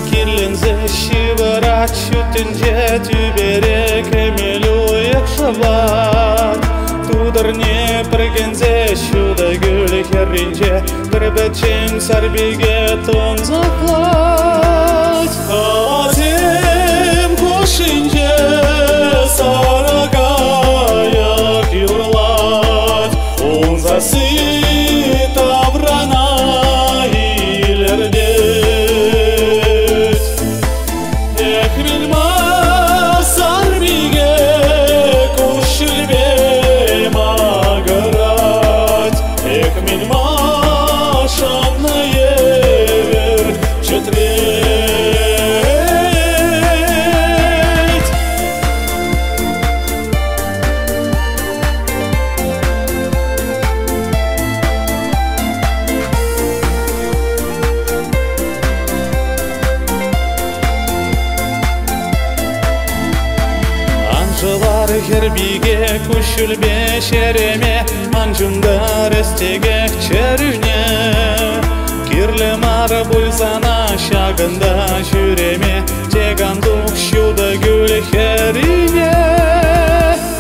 килленсе ҫывӑрать, ҫут тӗнче тӳпере кӗмӗл уйӑх шӑвать. Тутӑрне пӗркенсе ҫутӑ кӳл хӗрринче пӗр-пӗччен сарпике тунсӑхлать. Хӑвасем хушшинче сарӑ кайӑк юрлать, ун сасси таврана илӗртет. Эх, мӗн-ма сарпике куҫҫульпе макӑрать, эх, мӗн-ма шаннӑ евӗр чӗтрет. Анжелар хӗр-пике куҫҫульпе ҫереме, ман чунтар эс текех чӗрӳне. Кирлӗ мар пуль сана ҫакӑнта ҫӳреме, тек ан тух ҫутӑ кӳл хӗррине.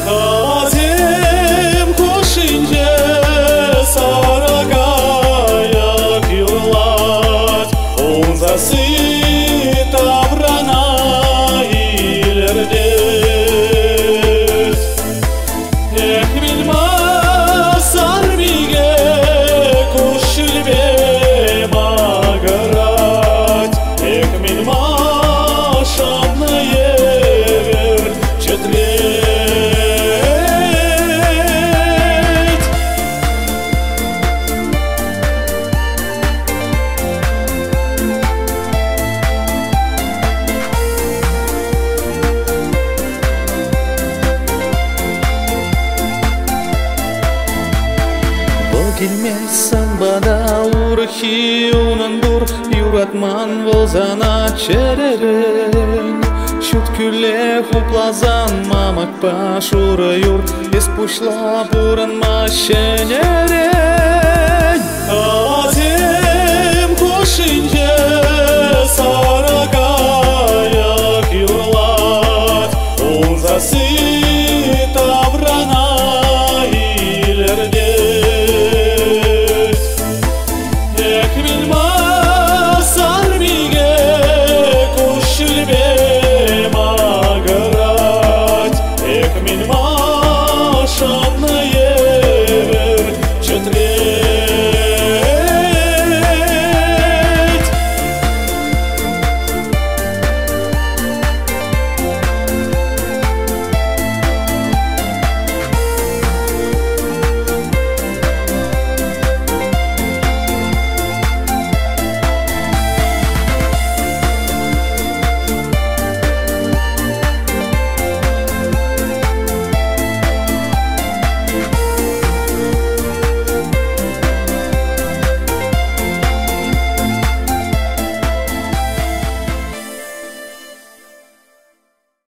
Хӑвасем хушшинче сарӑ кайӑк юрлать, ун сасси таврана илӗртет. Эх, мӗн-ма сарпике куҫҫульпе макӑрать, эх, мӗн-ма шаннӑ евӗр чӗтрет. Вӑл килмест санпа урӑххи унӑн пур, юратман вӑл сана чӗререн. Ҫут кӳлле хупласан мамӑкпа шурӑ юр, эс пуҫла пурӑнма ҫӗнӗрен.